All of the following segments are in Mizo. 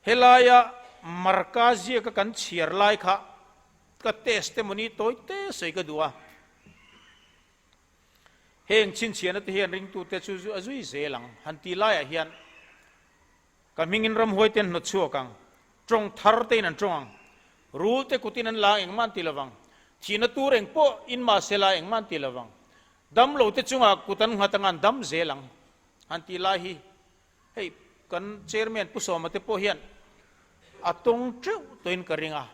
Helaia Marka ziaka kan chhiar lai kha ka testimony tawi te sawi ka duh a. Heng chhinchhiahna te hian ringtute chu a zui zel ang. Han ti laiah hian ka hmingin ramhuai te an hnawt chhuak ang, tawng thar tein an tawng ang, rul te kutin an la ang engmah an ti lovang, thihna tur eng pawh in mahsela engmah an ti lovang, dam lo te chungah kut an nghat anga an dam zel ang. Han ti lai hi Hei kan Chairman Pu Sawma te pawh hian a tawng teuh tawhin ka ring a.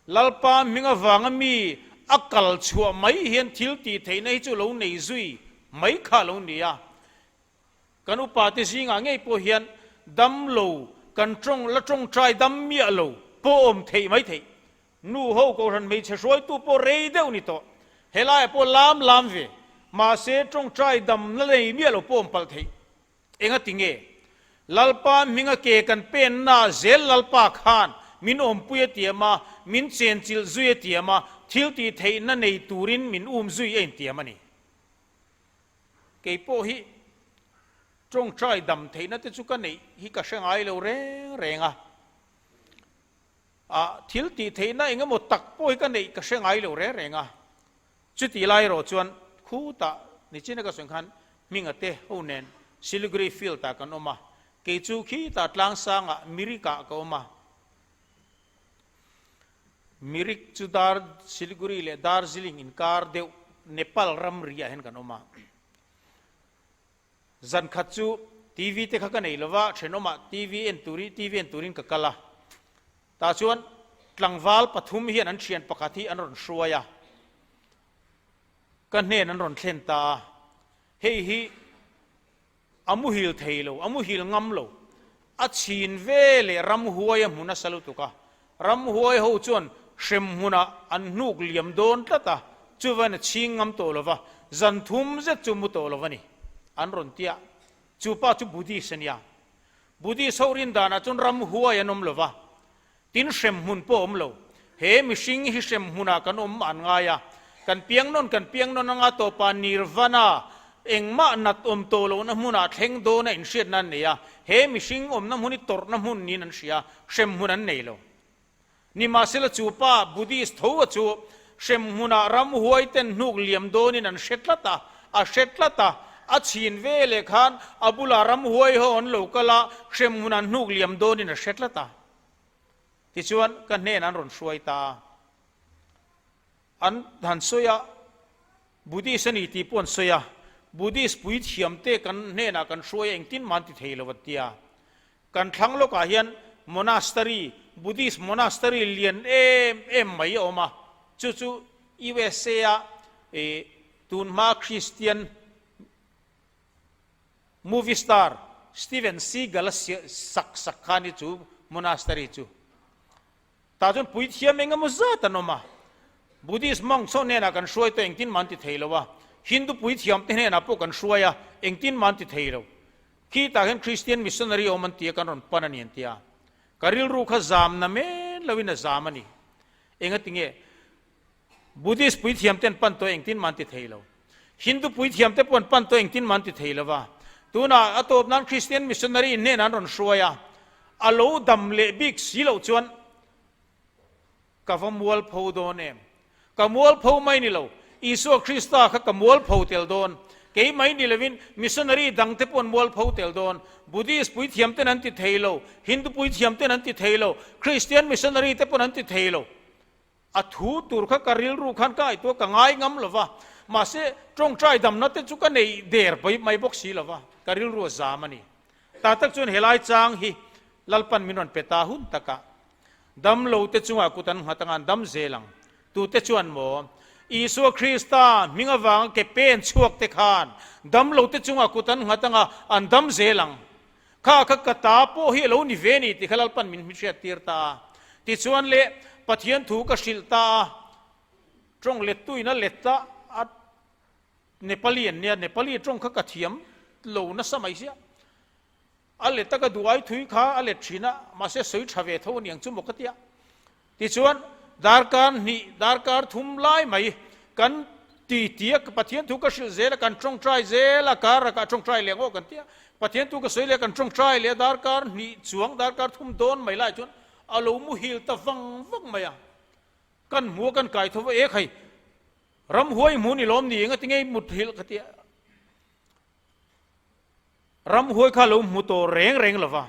Lalpa hming avanga mi a kal chhuah mai hian thil tih theihna hi chu lo nei zui mai kha a lo ni a. Kan upa te zingah ngei pawh hian dam lo kan tawng la tawngtai dam miah lo pawh awm theih mai theih. Nu ho kohhran hmeichhe hruaitu pawh rei deuh ni tawh. Helaiah pawh lam lam ve. Mahse tawngtai damna nei miah lo pawh awm palh theih. Engati nge? Lalpa hminga ke kan penna zel Lalpa khan min awmpui a tiam a, min chenchilh zui a tiam a, thil tih theihna nei turin min um zui a intiam a ni. Kei pawh hi tawngtai dam theihna te chu ka neih hi ka hre ngai lo reng reng a. Ah, thil tih theihna engemaw tak pawh hi ka neih ka hre ngai lo reng reng a. Chutih lai erawh chuan khutah nichina ka sawi khan Hminga te ho nen Siliguri field ah kan awm a, kei chu khitah tlangsangah Mirik ah ka awm a. Mirik chu Dar Siliguri leh Darjeeling inkar deuh Nepal ramri ah hian kan awm a. Zan khat chu TV te kha ka nei lova, thenawmah TV en turin TV en turin ka kal a. Tah chuan tlangval pathum hian an thian pakhat hi an rawn hruai a, ka hnen an rawn thlen ta a, hei hi a muhil thei lo, a muhil ngam lo, a chhin ve leh ramhuai a hmu nasa lutuk a, ramhuai ho chuan hrem hmunah an hnuk liam dawn tlat a, chuvain a chhing ngam tawh lo va, zan thum zet chu mu tawh lo a ni, an rawn ti a, chu pa chu Buddhist a nia. Buddhist ho rin danah chuan ram huai an awm lo va, tin hrem hmun pawh a awm lo. He mihring hi hrem hmunah kan awm an ngai a, kan piang nawn kan piang nawn anga tawpa nirvana engmah nat awm tawh lohna hmunah thleng dawna inhriatna an nei a, he mihring awmna hmun hi tawrhna hmun niin an hria, hrem hmun an nei lo. Nimahsela chu pa Buddhist tho a chu hrem hmunah ramhuai ten hnuk liam dawnin an hre tlat a, a hre tlat a, a chhin ve leh khan a bulah ramhuai ho an lo kal a, hrem hmunah hnuk liam dawnin a hre tlat a. Tichuan ka hnenah an rawn hruai ta a. An han sawi a, Buddhist a ni tih pawh an sawi a, Buddhist puithiamte kan hnenah kan hruai a engtin mah an ti thei lo an ti a. Kan thlang lawkah hian monastery, Buddhist monastery lian em em mai a awm a, chu chu USA a tunhma Christian movie star Steven Seagal a sak sak kha a ni chu monastery chu. Tah chuan puithiam eng emaw zat an awm a, Buddhist monks ho hnenah kan hruai tawh engtin mah an ti thei lo a, Hindu puithiam te hnenah pawh kan hruai a, engtin mah an ti thei lo. Khitah hian Christian missionary awm an ti a, kan rawn pan a ni an ti a. Ka rilru kha zam na men loin a zam a ni. Engati nge? Buddhist puithiam te an pan tawh engtin mah an ti thei lo. Hindu puithiam te pawh an pan tawh engtin mah an ti thei lo va. Tunah a tawp nan Christian missionary hnenah an rawn hruai a, a lo dam leh bik si loh chuan ka va mualpho dawn em? Ka mualpho mai ni lo, Isua Krista kha ka mualpho tel dawn. Kei mai ni lovin missionary dang te pawh an mualpho tel dawn. Buddhist puithiam ten an ti thei lo, Hindu puithiam ten an ti thei lo, Christian missionary te pawn an ti thei lo. A thu tur kha ka rilru khan ka ngaihtuah ka ngai ngam lo va, mahse tawngtai damna te chu ka nei der mai bawk si lo va, ka rilru a zam a ni. Tah tak chuan helai chang hi Lalpan min rawn pe ta hun takah dam lo te chungah kut an nghat anga an dam zel ang. Tute chuan maw Isua Krista hming avanga ke pen chhuak te khan dam lo te chungah kut an nghat anga an dam zel ang. Kha kha ka ta pawh hi a lo ni ve ni tih kha Lalpan min hriat tir ta a. Tichuan le Pathian thu ka hrilh ta a, tawng lettuin a let a, a Nepali an nia, Nepali tawng kha ka thiam lo nasa mai sia. A let a ka duh ai thui kha a let thin a, mahse sawi tha ve tho a niang chu maw ka tia. Tichuan, darkar hnih, darkar thum lai mai kan ti ti a, Pathian thu ka hrilh zel a, kan tawngtai zel a, kar rakah tawngtai leh ngawh kan ti a. Pathian tu ka sawi leh kan tawngtai leh a darkar hnih chuang darkar thum dawn mai lai chuan a lo muhil ta vang vang mai a. Kan hmu a kan kai tho va ek hei ramhuai hmu ni lawm ni engati ngei muthilh ka ti a. Ramhuai kha a lo hmu tawh reng reng lo va,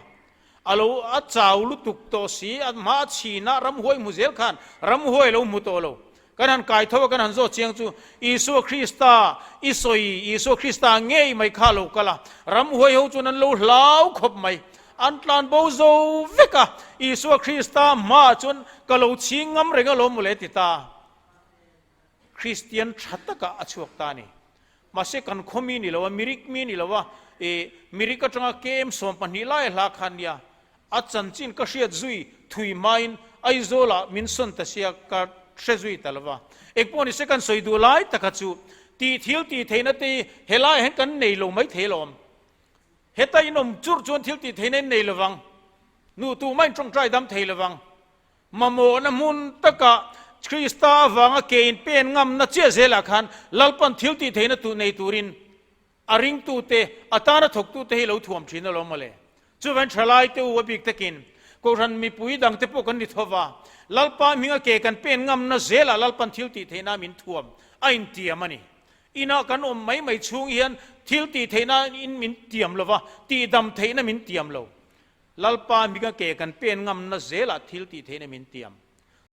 a lo a chau lutuk tawh si, a hma a chhin a, ramhuai hmu zel khan ramhuai a lo hmu tawh lo. Kan han kai tho a, kan han zawt chiang chu Isua Krista i sawi, Isua Krista ngei mai kha a lo kal a, ramhuai ho chuan an lo hlau khawp mai, an tlan bo zo vek a, Isua Krista hmaah chuan ka lo chhing ngam reng alawm mawle ti ta. Kristian tha takah a chhuak ta a ni. Mahse kan khaw mi ni lo a, mirik mi ni lo a, ih mirik atanga KM 12 lai a hla khan nia, a chanchin ka hriat zui thui hmain Aizawlah min sawn ta sia ka hre zui ta lo va. Engpawh ni se kan sawi duh lai taka chu tih thil tih theihna te hi helaiah hian kan nei lo mai thei alawm. Heta in awm churh chuan thil tih theihna in nei lo vang. Nu tumah in tawngtai dam thei lo vang. Mamawhna hmun takah Krista avanga ke in pen ngamna chiah zelah khan Lalpan thil tih theihna tu nei turin a ringtute, a tana thawktute hi lo thuam thin alawm mawle. Chuvain thalaite u a bik takin Kohhran mipui dangte pawh kan ni tho va, Lalpa hminga ke kan pen ngamna zelah Lalpan thil tih theihna min thuam a intiam a ni. Inah kan awm mai mai chhung hian thil tih theihna in min tiam lo va, tihdam theihna min tiam lo. Lalpa hminga ke kan pen ngamna zelah thil tih theihna min tiam.